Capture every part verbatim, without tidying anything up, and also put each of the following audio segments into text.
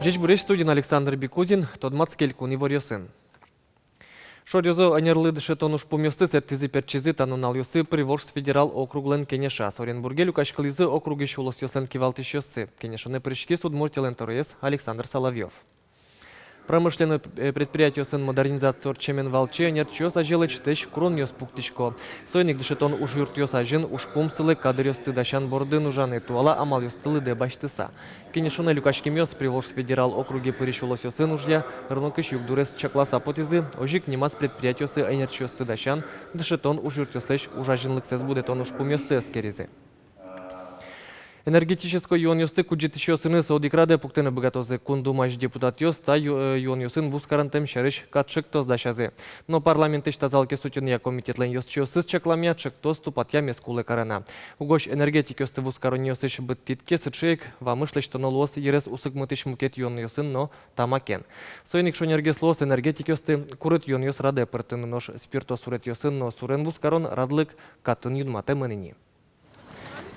Ӟечбуресь! Студиын Александр Бикузин. Тодматске элькун иворъёсын. Шоръёзо ӧнерлы дышетон ужпумъёсты сэрттӥзы-пертчизы та нуналъёсы Приволжск федерал округлэн кенешаз. Оренбурге люкаськылӥзы округысь улосъёслэн кивалтӥсьёссы. Кенешонэ пыриськиз Удмуртилэн тӧроез Александр Соловьёв. Промышленной, э, предприятиосын модернизация ортчемен валче ӧнерчиос азе лэчытэсь куронъёс пуктӥсько. Соин ик дышетон ужъюртъёс азьын ужпум сылэ кадръёсты дасян бордын ужаны, туала амалъёсты лыдэ басьтыса. Кенешонэ люкаськемъёс Приволжск федерал округе пырись улосъёсын ужъя рынокысь югдурез чакласа потӥзы, озьы ик нимаз предприятиосы ӧнерчиосты дасян, дышетон ужъюртъёслэсь ужазинлыксэс будэтон ужпумъёсты эскеризы. Энергетической юонъёсты кудӟытӥсьёсыныз одӥг радэ пуктыны быгатозы. Кун Думаысь депутатъёс та ю-, э, юонъёсын вузкаронтэм сярысь кат чектос дасязы. Но парламентысь тазалыкез утёнъя комитетлэн ёзчиосыз чакламъя, чектос тупатъямез кулэ карыны. Угось энергетикъёсты вузкаронъёсысь быдтӥд ке, сыӵе ик вамыш лэсьтоно луоз йырез усыкмытӥсь мукет юонъёсын но тамакен. Соин ик шонергес луоз энергетикъёсты курыт юонъёс радэ пыртыны, нош спирто суретъёсын но сурен вузкарон радлык катын юнматэмын ини.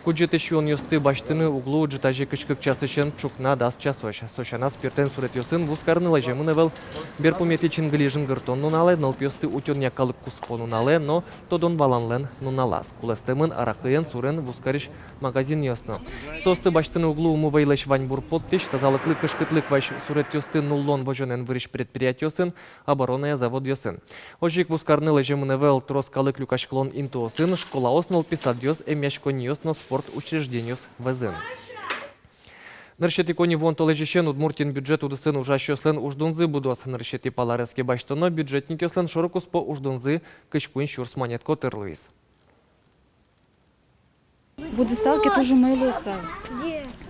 Кудӟытӥсь юонъёсты басьтыны уг луы ӝытазе кызь кык часысен ӵукна дас часозь. Со сяна, спиртэн суретъёсын вузкарыны лэземын ӧвӧл берпуметӥ чингыли жингыртон нуналэ, нылпиосты утёнъя калык куспо нуналэ но тодон-валанлэн нуналаз. Кулэстэмын аракыен, сурен вузкарись магазинъёс но. Соосты басьтыны уг луы умывейлэсь ваньбур поттӥсь, тазалыклы кышкытлык вазь суретъёсты нуллон-возёнэн вырись предприятиосын, обороная заводъёсын. Озьы ик вузкарыны лэземын ӧвӧл трос калык люкаськылон интыосын, школаос, нылпи садъёс, эмъяськонниос но спорт учреждениос вӧзын. Нырысетӥ коньывуон толэзьысен Удмуртиын бюджет удысын ужасьёслэн уждунзы будоз. Нырысетӥ пала ӧрез ке басьтоно, бюджетникъёслэн шорокуспо уждунзы кызь куинь сюрс манет котыр луиз. Будысал ке, туж умой луысал.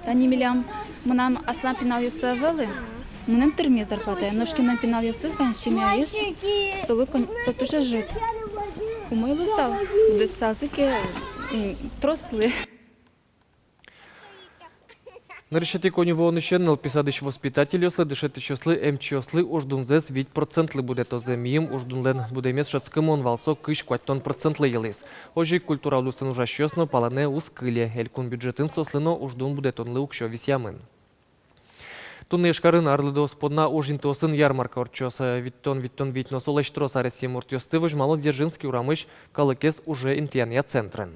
Тани милям, мынам аслам пиналъёсы ӧвӧл, мыным тырме зарплатае, нош кинлэн пиналъёсыз вань, семьяез, солы кон-, со туж ӧжыт. Умой луысал, будысалзы ке, м, трослы. Нырысетӥ коньывуонысен нылпи садысь воспитательёслы, дышетӥсьёслы, эмчиослы уждунзэс вить процентлы будэтозы. Миым уждунлэн будэмез шӧдскымон вал, со кызь куатьтон процентлы йылӥз. Озьы ик культура удысын ужасьёс но палэнэ уз кыле. Элькун бюджетын соослы но уждун будэтонлы уксё висъямын. Туннэ Ижкарын арлыдоос понна уж интыосын ярмарка ортчоз. Витьтон, витьтон вить но солэсь трос аресъем муртъёсты возьмало Дзержинский урамысь калыкез уже интыянъя центрын.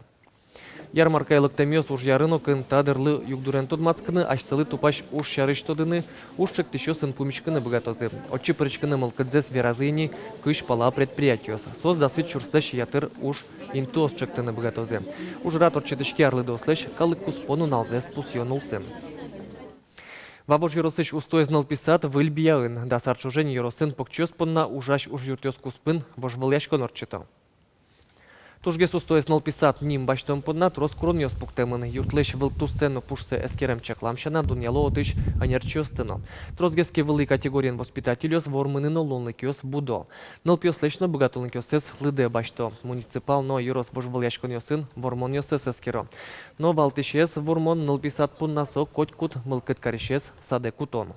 Ярмаркае лыктэмъёс ужъя рынокын та дырлы югдурен тодматскыны, асьсэлы тупась уж сярысь тодыны, уж чектӥсьёсын пумиськыны быгатозы. Отчы пыриськыны мылкыдзэс веразы ини кызь пала предприятиос. Соос дас вить сюрслэсь ятыр уж интыос чектыны быгатозы. Ужрад ортчытӥське арлыдоослэсь калык куспо нуналзэс пусъён улсын. Вавож ёросысь устоез нылпи сад выль бияын. Дас ар ӵоже ини ёросын покчиос понна ужась ужъюртъёс куспын вожвылъяськон ортчыто. Тужгес устоез нылпи сад ним басьтон понна трос куронъёс пуктэмын. Юртлэсь вылтуссэ но пушсэ эскерем-чаклам сяна, дунъяло отысь ӧнерчиосты но. Тросгес ке вылӥ категориен воспитательёс вормыны но луонлыкъёс будо. Нылпиослэсь но быгатонлыкъёссэс лыдэ басьто. Муниципал но ёрос вожвылъяськонъёсын вормонъёссэс эскеро. Но валтӥсез вормон нылпи сад понна — со котькуд мылкыд карисез садэ кутон.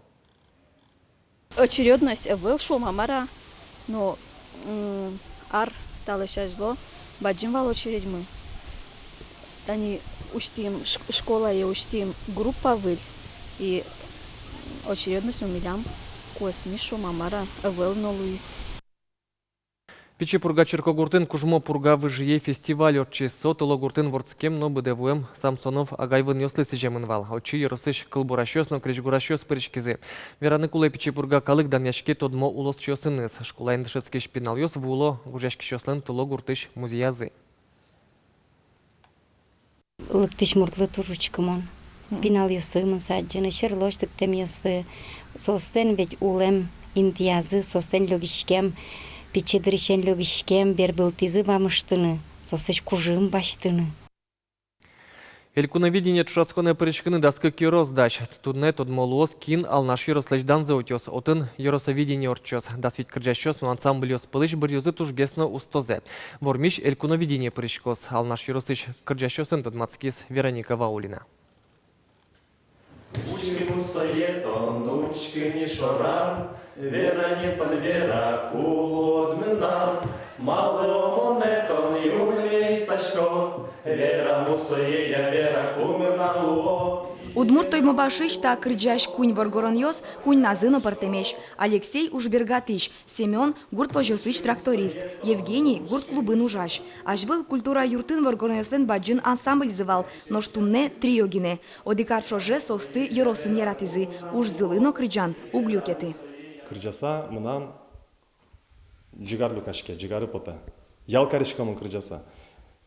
Очередность ӧвӧл, шуом-а, мар-а, но, м, ар талэсь азьло бадӟым вал очередьмы. Тани усьтӥм шк-, школае усьтӥм группа выль, и очередность но милям куэсмиз, шуом-а, мар-а, ӧвӧл но луиз. Пичи Пурга черкогуртын «Кужмо Пурга выжые» фестиваль ортчиз. Со Тыло гуртын вордскем но быдэ вуэм Самсонов агай-вынъёслы сӥземын вал. Отчы ёросысь кылбурасьёс но крезьгурасьёс пыриськизы. Вераны кулэ, Пичи Пурга калык данъяське тодмо улосчиосыныз. Школаын дышетскись пиналъёс вуыло гожъяськисьёслэн Тыло гуртысь музеязы. Лыктӥсь муртлы туж учкымон. Пиналъёслы мынса адӟыны, сьӧрлы лэсьтэмъёслы, соослэн ведь улэм интыязы, соослэн лёгиськем, пичи дырысен лёгиськем бервылтӥзы вамыштыны, соослэсь кужым басьтыны. «Элькуновидение» ӵошатсконэ пыриськыны дас кык ёрос дась. Туннэ тодмо луоз, кин Алнаш ёрослэсь данзэ утёз. Отын «Ёросовидение» ортчоз. Дас вить кырӟасьёс но ансамбльёс пӧлысь быръёзы тужгес но устозэ. Вормись «Элькуновидение» пыриськоз. Алнаш ёросысь кырӟасьёсын тодматскиз Вероника Ваулина. Учкы, мусое тон, учкы ни шорам, вера ни, пе, вера, ку луод мынам, малы монэ тон юнме ик сяськод, вера, мусое, я, вера, ку мынам луод. Удмурт Тоймобашысь та кырӟась куинь воргоронъёс куиньназы но пӧртэмесь. Алексей — ужбергатӥсь, Семён — гурт возёсысь тракторист, Евгений — гурт клубын ужась. Азьвыл культура юртын воргоронъёслэн бадӟым ансамбльзы вал, нош туннэ трио гинэ. Одӥг ар ӵоже соосты ёросын яратӥзы, ужзылы но кырӟан уг люкеты. Кырӟаса мынам ӟигар люкаське, ӟигары потэ. Ял карисько мон кырӟаса.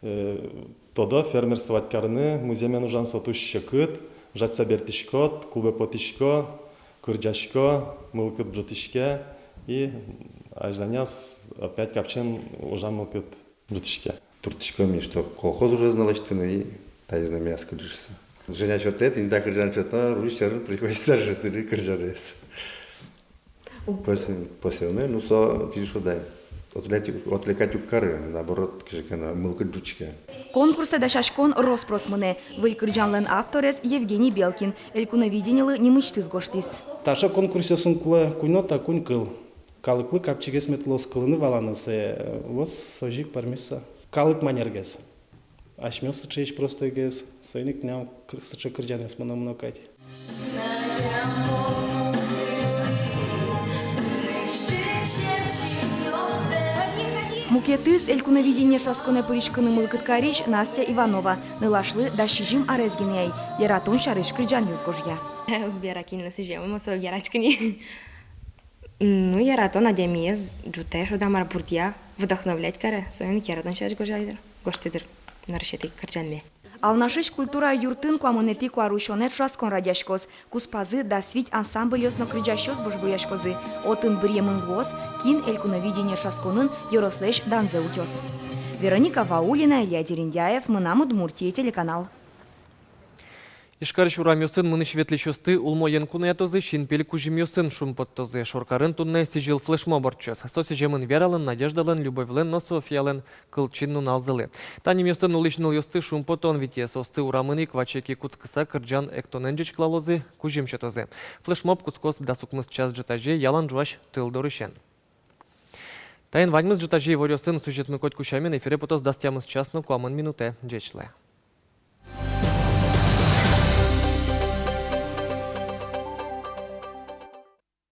Э, тодо, фермерствовать карыны, музъемен ужан со туж секыт, ужатьса бертӥськод, клубе потӥсько, кырӟасько, мылкыд ӝутӥське, и азьланяз опять капчиен ужан мылкыд ӝутӥське. Турттӥсько ми, что колхоз ужез но лэсьтыны, и таиз но миас кырӟыса. Женя сётэ, тӥни та кырӟан сёто, русь сярысь приходится же тыри кырӟанэз. Посе-, посевной, ну, со, кызьы шуод ай, отвлекать, отвлекать уг кары, наоборот, кызьы ке но мылкыд ӝутӥське. Конкурсэ дасяськон рос-прос мынэ. Выль кырӟанлэн авторез Евгений Белкин, «Элькуновидениелы» нимысьтыз гожтӥз. Таӵе конкурсъёсын кулэ куинь нота, куинь кыл. Калыклы капчигес мед луоз кылыны, валаны сое, вот со ик пӧрмиз со. Калык манергес. Асьмеос сыӵеесь простойгес, соин ик мынам кыр-, сыӵе кырӟанъёс мыно-мыно кадь. Мукетыз «Элькуновидение» ӵошатсконэ пыриськыны мылкыд карись Настя Иванова. Нылашлы дас сизьым арес гинэ ай, яратон сярысь кырӟанъёс гожъя. Вера кинлы сӥзем, мон сое яратӥсько ни. Ну, яратон адямиез ӝутэ, шуод-а, мар, бурдъя, вдохновлять каре, соин ик яратон сярысь гожъяй дыр, гожтӥ дыр нырысетӥ кырӟанме. Алнашысь культура юртын куамынэтӥ куарусёнэ ӵошатскон радъяськоз. Куспазы дас вить ансамбльёс но кырӟасьёс вожвылъяськозы. Отын быръемын луоз, кин «Элькуновидение» ӵошатсконын ёрослэсь данзэ утёз. Вероника Ваулина, Илья Дерендяев, «Мынам Удмуртие» телеканал. Ижкарысь урамъёсын мынӥсь-ветлӥсьёсты улмоен куноятозы, синпель кузьымъёсын шумпоттозы. Шоркарын туннэ сӥзьыл флешмоб ортчоз. Со сӥземын Вералэн, Надеждалэн, Любовьлэн но Софиялэн кылчин нуналзылы. Та нимъёсын улӥсь нылъёсты шумпотон витё, соосты урамын ик ваче ки кутскыса кырӟан-эктонэн ӟечкылалозы, кузьым сётозы. Флешмоб кутскоз дас укмыс час ӝытазе ялан ӝуась тыл дорысен. Таин ваньмыз. Ӝытазе иворъёсын сюжетмы котьку сямен эфире потоз дас тямыс час но куамын минутэ. Ӟеч луэ.